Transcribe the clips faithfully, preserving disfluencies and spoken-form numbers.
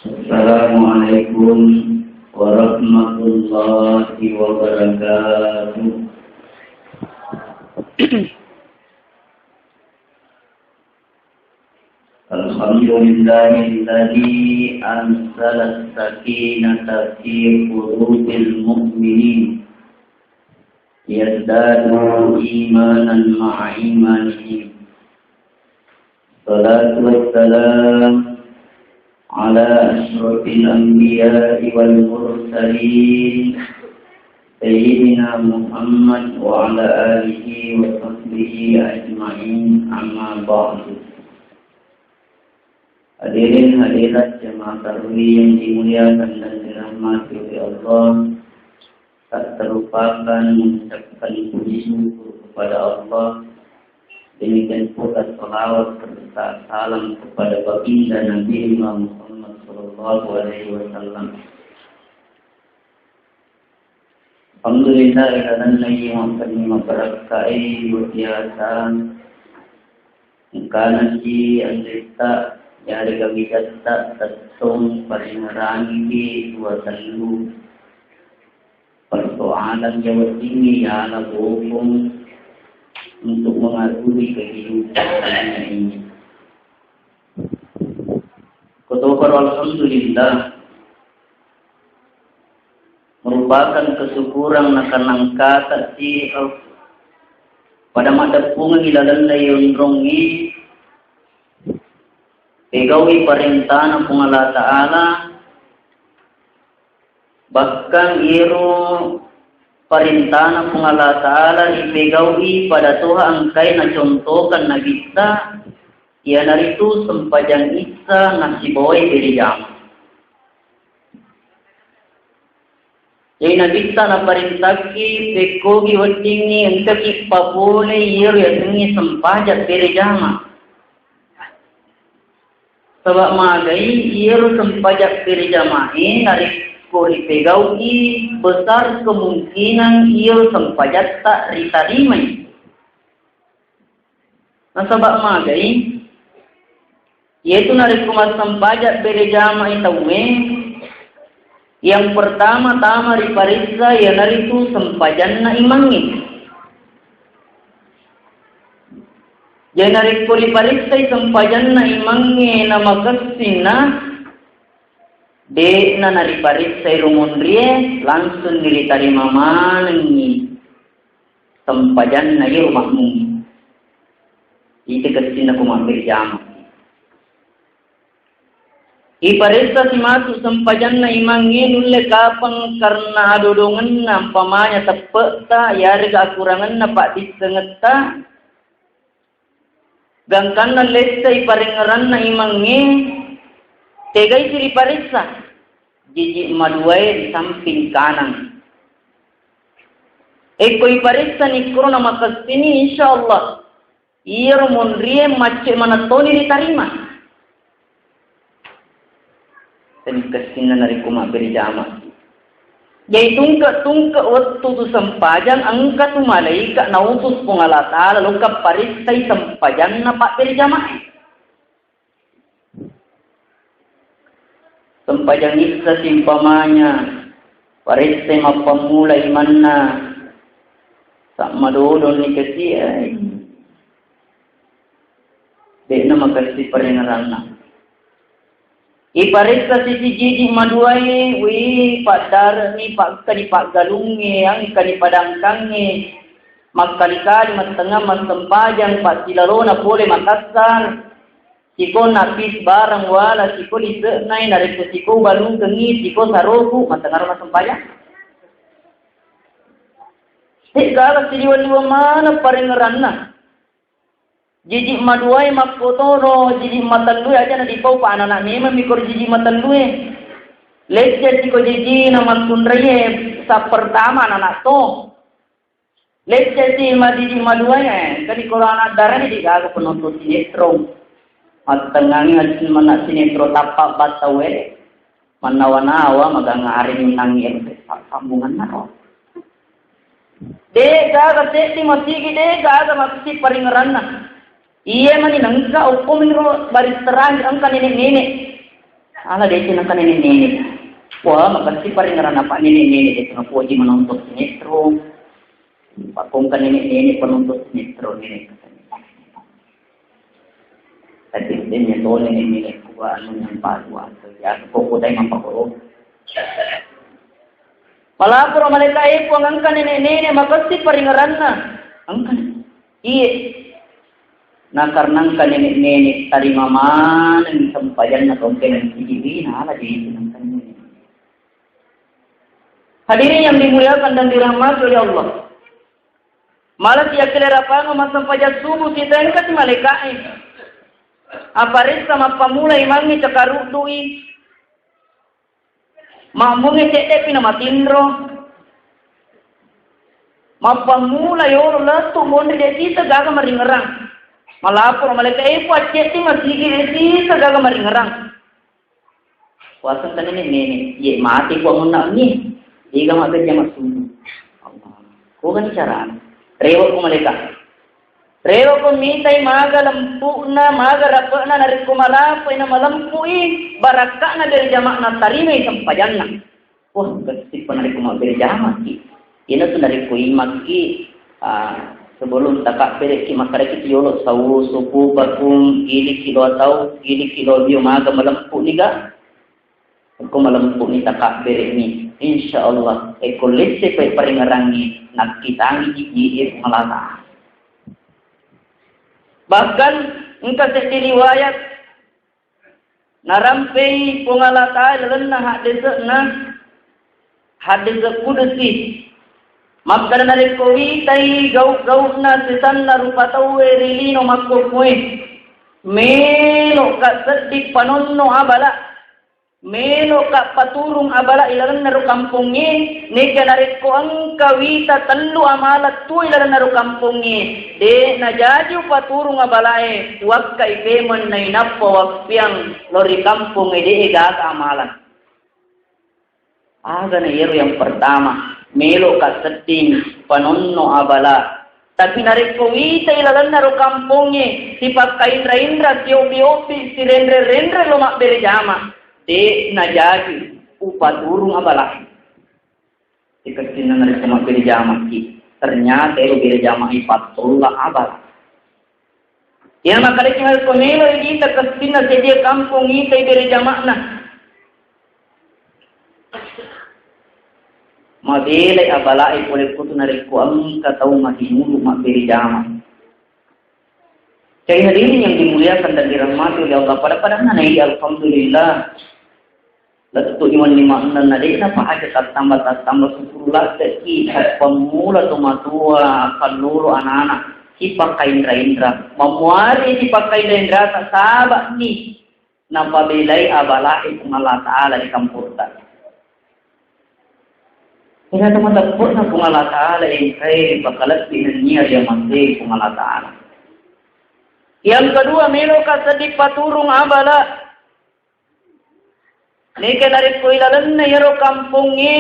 Assalamualaikum warahmatullahi wabarakatuh. Alhamdulillahilladzi anzalas sakinata fi qulubil mu'minin yazdadu imanan ma'a imanihim. Salatu wassalam ala asyrafil anbiya'i wal mursalin, Sayyidina Muhammad wa ala alihi wa sahbihi ajma'in, amma ba'du. Hadirin hadirat jamaah tarwih yang dimuliakan dan dirahmati oleh Allah, tak terlupakan mengucapkan puji syukur kepada Allah. Demikian pula salawat serta salam kepada baginda Nabi Muhammad sallallahu alaihi wasallam. Alhamdulillah, ilalenna iya makkenni mabarakkai luar biasa. Engkana si anretta, yarega wijatta tettong paringerangiki dua tellu persoalan iya weddingngi yala bokong untuk mengarungi kehidupan dunia ini. Kotoparo alhamdulillah, merupakan kesyukuran nakanangkata si pada maddeppungengngi lalenna yonrongngi, pegaui parentana Puang Allah Ta'ala, bahkan iyaro parentana Puang Allah Ta'ala ripegaui pada toha engkai nacontokan Nabitta, iyanaritu sempajang issa nasibawai berejama. Jadi Nabitta naparentaki pekkogi weddingngi engkaki papole iyaro yasengnge sempajang berejama. Saba magai iyaro sempajang berejamae narekko ripegaui, besar kemungkinan iyaro sempajatta ritarimai. Nasaba magai, iyatu narekko massempajang berejamai tauwe, yang pertama-tama riparessa iyanaritu sempajanna imangnge. Jadi narekko riparessai sempajanna imangnge namakessinna, de'na nariparessai rumunrie, langsung niritarima manengngi sempajanna iyaro makmum. Ita kessinna ko mabbere jama. Iparessa si matu sempajanna imangnge nulle kapang karena adodongenna, umpamanya teppe'ta, yarega akurangenna paddissengetta, gangkanna lessai parengngeranna imangnge, tegai si riparessa, jiji maduae ri samping kanang. Ekko iparessani koro namakessini, insyaallah iyaro monrie macce manettoni ritarima. Tengkessinna narekko mabbere jama. Jadi tungke-tungke wettu tu sempajang, engka tu malaika nautus Puang Allah Ta'ala lokka paressai sempajanna pabbere jamae. Sempajang issa siumpamanya, paressai mappammula imanna, sammadodonni kasiai. De'na makessi parengngeranna. Iparessa sisi jiji maduae, wi, paddare'ni, pakkani paggalungnge, angkani padangkangnge, makkali-kali mattengngang massempajang, passilalona pole Makassar, siko napis barang wala, siko lise'nai, narekko siko balukengngi, siko saroku, mattengngaro massempajang. De'gaga sidiwa-liwa maneng parengngeranna. Jiji maduae makkotoro, jiji matellue aja nadipau pa anana memang mikor jiji matellue. Lecce siko jiji na makkunraie sa pertama anana to. Lecce si majiji maduae, engkani koro anak darani de'gaga penonton sinetron. Mattengngangi acil mana sinetron tappa battaue. Mannawa-nawa magangnga ari minnangngi ero sambunganna ro. De'gaga seddi masigi, de'gaga masigi paringeranna. Iya mani nengka okko minro baristerang engka nenek-nenek. Ala dé' tu nengka nenek-nenek. Wah, makessing paringeranna Pak nenek-nenek dé' tu napoji menonton sinetron. Pak kongka nenek-nenek penonton sinetron nenek. Tapi dé' nyato nenek-nenek ku anu yang paru atau ya kok kota yang apa kok. Malaporo malaika, "Eh, Puang, engka nenek-nenek makessing paringeranna." Engka. Iye. Nah, karena engka nenek-nenek, tarima maneng sempajanna tongke nang sijiwi, nah, ala jadi itu nang nenek. Hadirin yang dimuliakan dan dirahmati oleh Allah. Malah siakkele rapang massempajang subuh, sitengka si malaika'e. Aparessa mappamula imangnge cakaruddui. Mammungnge cedde'pi namatinro. Mappammula yolo lettu monri de' sisa gaga maringerang. Malaporo malaika, "Eh, Puang, ceddi masigi de' sisa gaga maringerang." Puaseng kan nenek-nenek, ye mati Puang munna ni. Ega mabbere jama subuh. Allah. Ko gani carana. Rewe' ko malaika. Rewe' ko mitai maga lempu'na, maga rape'na, narekko malapoi na malempu'i, barakka'na bere jama'na tarimai sempajanna. Wah, kessippa narekko mabbere jama'ki. Iyanatu narekko imakki, ah, sebelum takabbere'ki makkedaki tu yolo, "Sau sufufakum, giliki lo atau, giliki lo bio maga malempu'ni ga." Ko malempu'ni takabbere'ni, insya Allah, ekko lesse pe paringerangngi, nakkitangi jiji'e Puang Allah Ta'ala. Bahkan engka seddi riwayat, narampei Puang Allah Ta'ala lalenna haddese'na, haddese' kudusi. Makkeda narekko witai gau-gau'na sesanna rupa tauwe ri lino makkokkoe, melo'ka seddi panonno abala. Melo'ka paturung abala ilalenna ro kampongnge, nega narekko engka wita tellu amala tuo ilalenna ro kampongnge, de' najaji upaturung abalae, wakkai pemeng nainappa wappiang lao ri kampongnge de'e gaga amala. Agana iyaro yang pertama, melo'ka sedding panonno abala. Tapi narekko witai lalenna ro kampongnge, sipakkainra-inra, siobbi-obbi, sirenre-renre lo mabbere jama, de' najaji upaturung abala. Ikessinna narekko mabbere jamaki, ternyata ero bere jama ipattolla abala. Iya makkedaki narekko meloi kita kessinna seddie kampong itai bere jama'na. Mabelai abalae pole kutu narekko engka tau matinulu mabbere jama. Jadi hadirin yang dimuliakan dan dirahmati oleh Allah, pada-padanna naidi alhamdulillah. Lettu'i wenni mannenna, de'na pa aja tattamba-tattamba, sukuru ladde'ki, pappammula tomatoa, kallolo anana, sipakkainra-inra. Mamuari sipakkainra-inrata, saba'ni napabelai abalae Puang Allah Ta'ala ri kamputta. Ina tomateppe'na Puang Allah Ta'ala engkae ripakalebbi nennia riamaseai Puang Allah Ta'ala. Yang kedua, meloka seddi paturung abala. Neke narekko ilalenna iyaro kampongnge,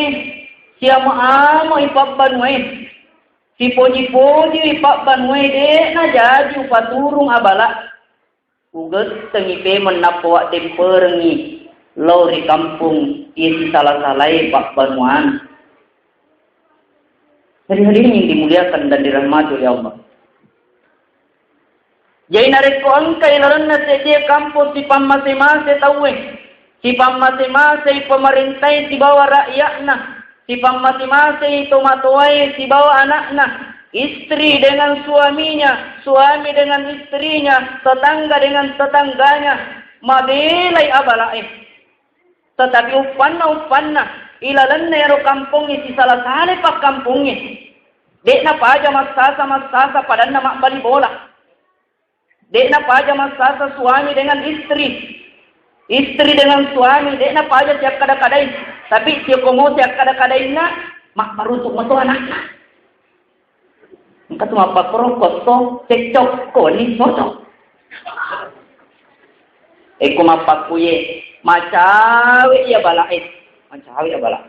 siamo-amoi pabbanuae, sipoji-pojiwi pabbanuae, de'na jaji upaturung abala. Ugettengi pemeng nappa waddemperengngi lao ri kampong iya sisala-salae pabbanuana. Hadirin yang dimuliakan dan dirahmati oleh Allah. Jadi narekko engkai lalenna seddie kampong sipammase-mase tauwe, sipammase-masei pemarentai sibawa rakyatna, sipammase-masei tomatoae sibawa anakna, istri dengan suaminya, suami dengan istrinya, tetangga dengan tetangganya, mabelai abalae. Tetapi uppanna-uppanna, ilalenna ero kampongnge sisala-salai pakkampongnge. De'na paja massasa-massasa padanna mabbali bola. De'na paja massasa suami dengan istri, istri dengan suami, de'na paja siakkada-kadai. Tapi sikomo siakkada-kadainna, mabbarutu mato anakna. Engka tu mappakkoro kosso cekcok, ko wenni cocok. Eko mappakkuye, macawe iya bala, eh, macawe iya bala.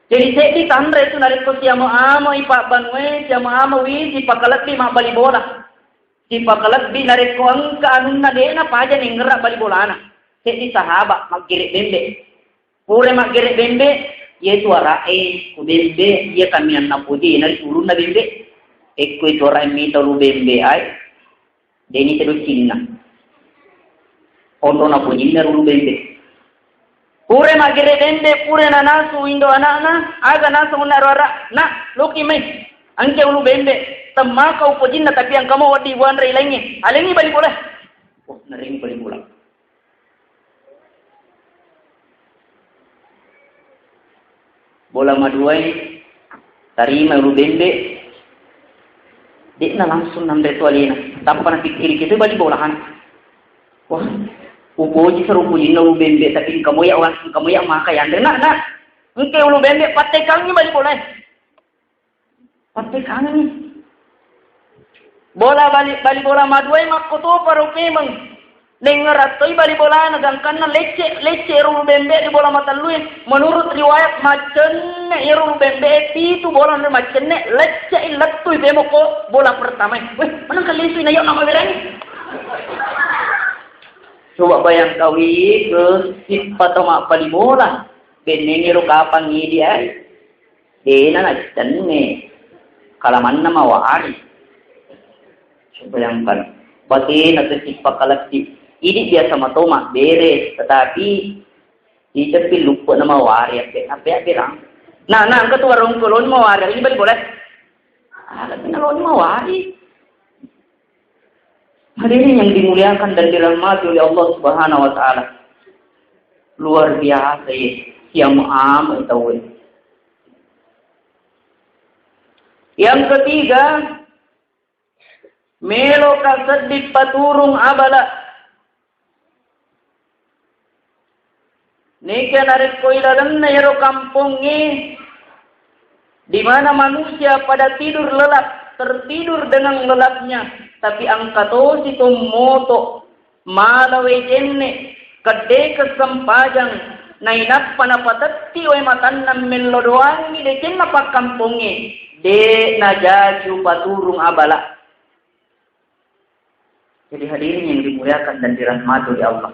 Jadi seddi tanre tu narekko siamo-amo ipabbanue, siamo-amo wi sipakalebbi mabbali bola. Sipakalebbi narekko engka anunna de'na paja nengngerra bali bolana. Seddi sahaba maggere' bembe'. Pura maggere' bembe', iye tu ara'e ku bembe', iye kamianna poji, na ri ulunna bembe'. Ekko itu ara'e mita ulu bembe' ai, deni tedo cinna. Onro na pojinna ulu bembe'. Pura maggere' bembe', pura nanasu indo ana'na, aga naseng onna ro ara', "Nak, loki mai. Engka ulu bembe', temmaka upojinna, tapi engka mo wedding buanre ilaingnge. Alengngi bali bola." Oh, narengngi bali bola. Bola maduai, tarima ulu bembe', de'na langsung nanre tu alena. Tappa napikkiriki tu bali bolahan. Wah, upoji sero upojinna ulu bembe', tapi engka moya wa-, engka moya maka yanre. Nak, nak, engka ulu bembe', pattekangngi bali bolae. Pattekangngi. Bola bali, bali bola maduai makkotopa ro pemeng. Nengngerattoi bali bolana, gangkanna lecce, lecce ero ulu bembe' ri bola matellue. Menurut riwayat, maccenne ero ulu bembe' pitu bola nre maccenne, lecce lettui pemoko bola pertama. Weh, menang kali sui na yo nama berani. Coba bayangkawi ke sippa to mabbali bola. Benneng ero kapang idi ai. Dena naccenne, kalamanna mawari. Bayangkan, batena tu sippa kalatti. Idi biasa mato mabbere, tetapi iceppi luppe'na mawari, appe, appe, appe rang. Nah, nah, engka tu warung koloni mawari, ini bali bola. Ah, tapi naloni mawari. Hadirin yang dimuliakan dan dirahmati oleh Allah Subhanahu wa Ta'ala. Luar biasa ya, siam amat tauwe. Yang ketiga, meloka seddi paturung abala. Neka narekko ilalenna ero kampongnge, di mana manusia pada tidur lelap, tertidur dengan lelapnya, tapi engka tosi to moto, mala wae jenne, kedde kesempajang, nainappa napatetti wae matanna mello doangi decenna pakkampongnge, de najaju paturung abala. Jadi hadirin yang dimuliakan dan dirahmati oleh Allah.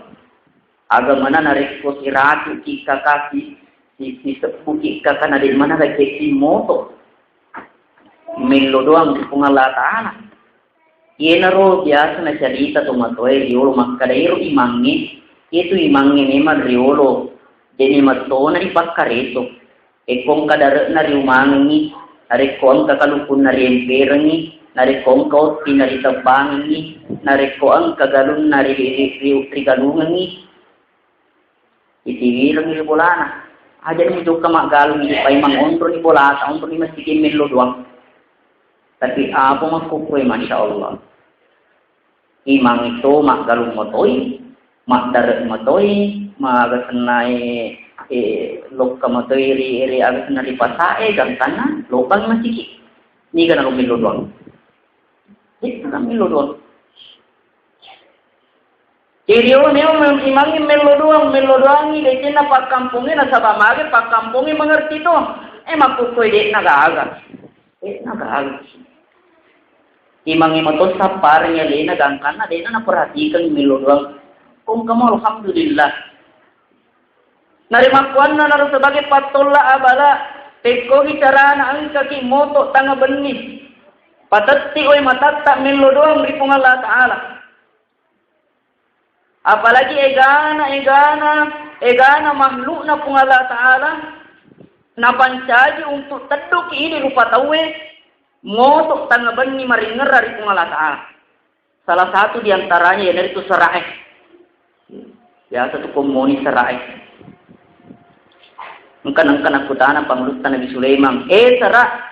Agamana narekko siratu ki kakasi, si, sisebbu ki kakana de mana kaceddi moto. Mello doang ri Puang Allah Ta'ala. Iyenaro biasa nacarita to matoe riolo makkada ero imangnge, itu imangnge memang riolo. Jadi matona dipakkareso. Ekko engka dare'na riumangengngi, narekko engka kalukunna riemperengngi, narekko engka ottinna ritebbangengngi, narekko engka galunna ri-, ri-, ri-, rigalungengngi. Itiwirengngi ri bolana. Ajani mujokka maggalungngi, paimang onroni bolata, onroni masigi mello doang. Tapi apa makkukue, Masya Allah. Imang to maggalung matoi, maddare matoi, maga sennae, eh, lokka matoi ri, ri aga senna ri pasae, gangkanna lobang masiki. Niga nalo millo doang. Niga nalo millo doang. Jadi, oh, memang imangi mello doang, mello doangi, decenna pakkamponge, nasaba mage pakkamponge mengerti to. Eh, makkukkoe de'na gaga. De'na gaga. Imangi mato sapparengngi alena gangkanna de'na naperhatikan mello doang. Kongkamo alhamdulillah. Narimakkuannanaro sebagai pattolla abala, pekkogi carana engkaki moto tanga benni. Patetti oi matatta mello doang ri Puang Allah Ta'ala. Apalagi egana, egana, egana makhlukna Puang Allah Ta'ala napancaji untuk tedduki idi rupa tauwe, moto tanga benni maringerra ri Puang Allah Ta'ala. Salah satu diantaranya iyanaritu sera'e. Biasa tu kommoni sera'e. Engka, engka nakkutana pangulutta Nabi Sulaiman, eh, sera,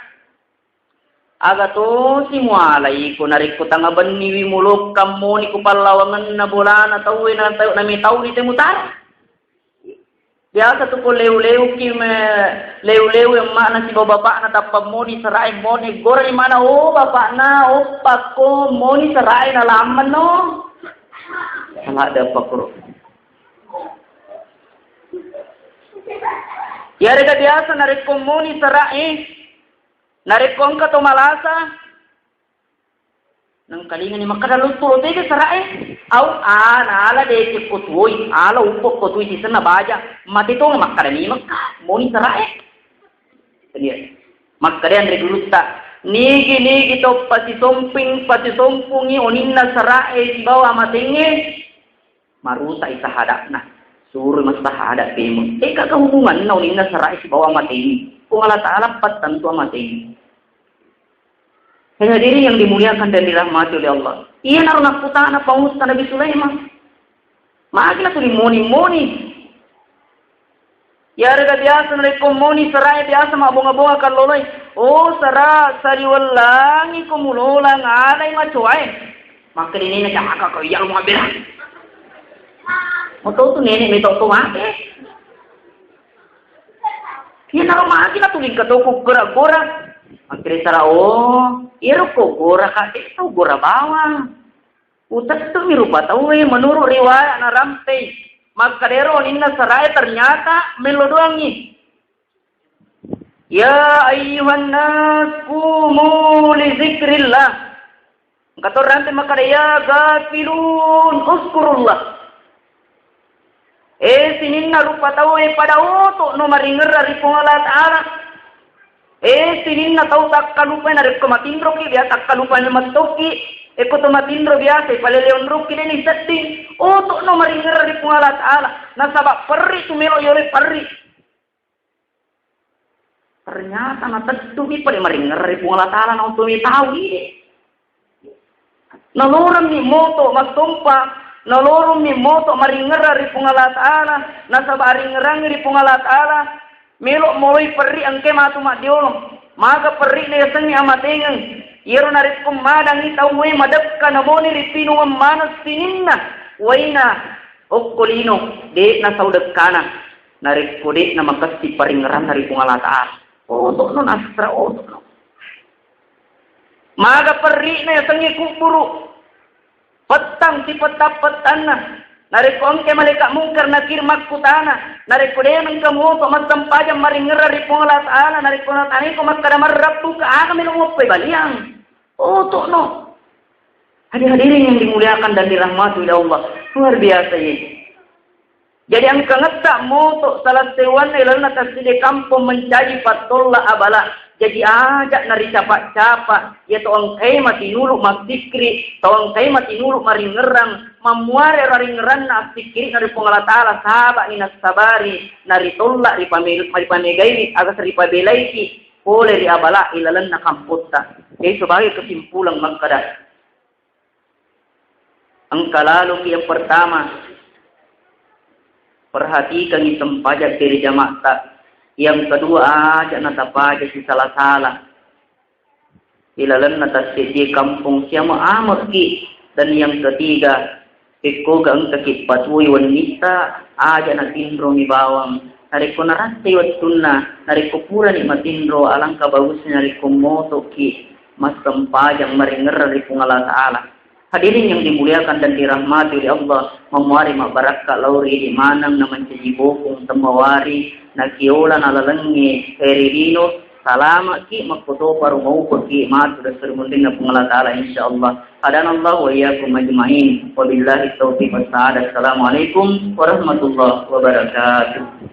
aga tosi mualai ko narekko tanga benniwi mulokka moni ko pallawangenna bolana tauwe na tau nami tauni te mutara. Biasa tu ko leu-leuki me, leu-leu emma'na sibawa bapakna tappa moni serae moni goreng mana, oh bapakna, oh pakko moni serae na lammenno. Salah ada pakro. Yarega biasa narekko moni serae, narekko engka to malasa, nengkalingani makkada luttu lo tega sarae. Au, ana ala decek ko tuoi, ala upo ko tuoi sisenna baja, mate tong makkada memeng, moni sarae. Iya. Makkada anre gurutta, nigi-nigi to pasisomping, pasisompungi oninna sarae sibawa amatengnge, marusa'i sahada'na. Suroi massahada pemeng. Eh, kaka hubunganna oninna sarae sibawa amatengnge? Puang Allah Ta'ala pattentu amatengnge. Hadirin yang dimuliakan dan dirahmati oleh Allah. Iyanaro nakkutana Pamusta Nabi Sulaiman. Magi natuli moni-moni. Iyarega biasa narekko moni sarae biasa mabbonga-bonga kalloloi. Oh, sara, sariwellangi ko mulolang alai macoae. Makkedai nene, "Caka ko iya lo mabela." Moto tu nene meto to mate. Iyanaro magi natuli engka to ku gora-gora. Makkeda sara, "Oh, iyaro ko gora ka, eh, tau gora bawang." Utettumi rupa tauwe, menurut riwayat narampei. Makkadero ninna sarae ternyata mello doangngi. "Ya ayyuhan nas qumu li zikrillah." Engka to rampe makkada, "Ya ghafilun uzkurullah." Eh, sininna rupa tauwe pada oto'no maringerra ri Puang Allah Ta'ala. Eh, sininna tau takkalupai narekko matinroki, biasa takkalupai mettokki. Ekko to matinro biasa, palele onrokki, deni sedding. Oto'no maringerra ri Puang Allah Ta'ala. Nasaba perri tu melo yoloi perri. Ternyata natettumi pada maringerra ri Puang Allah Ta'ala, naontumi tau ide. Naloremmi moto massompa, naloremmi moto maringerra ri Puang Allah Ta'ala, nasaba aringerangngi ri Puang Allah Ta'ala, melo moloi perri engke matu maddiolong. Maga perri na yasengnge amatengeng. Iyaro narekko madangngi tauwe madekka namoni ri pinungeng maneng sininna waina okko lino, de'na sau dekkana. Narekko de'na makessi paringeranna ri Puang Allah Ta'ala. Oto'no nasra oto'no. Maga perri'na yasengnge kubburu. Pettang sipettang-pettanna. Narekko engke malaeka mungkar nakir makkutana, narekko de nengka muoto massempajang maringerra ri Puang Allah Ta'ala, narekko nataniko makkada marrabbuka, aga melo muoppai baliang? Oto'no. Hadir-hadirin yang dimuliakan dan dirahmati oleh Allah. Luar biasa ya. Jadi engka ngetta moto salah seuwanna ilalenna tassiddi kampong mencaji pattolla abala. Jadi aja naricapa-capa, ya to engkai matinulu massikri, to engkai matinulu maringerrang, mammuare raringeranna assikkiri na ri Puang Allah Ta'ala, sabani nassabari, naritolla ripame-, ripamegairi, agas ripabelaiki, pole ri abala ilalenna kampotta. Jadi sebagai kesimpulan makkada, engka laloki yang pertama, perhatikangi sempajang berjamaahta. Yang kedua, aja natapaja sisala-sala ilalenna tasseddi kampong siamo amekki. Dan yang ketiga, pekkoga engkaki patuoi wennitta, aja natinromi bawang. Narekko narassai wettunna, narekko purani matinro, alangkah bagusnya narekko motoki massempajang maringerra ri Puang Allah Ta'ala. Hadirin yang dimuliakan dan dirahmati oleh Allah, mamuari mabbarakka lao ri idi maneng na mancaji bokong temmawari, nakiola nalalengnge ri lino, salama'ki, makkotoparo maupekki matu dasar munrinna Puang Allah Ta'ala, insyaallah. Hadanallahu wa iyyakum ajma'in. Wabillahi taufiq was sa'adah. Assalamualaikum warahmatullahi wabarakatuh.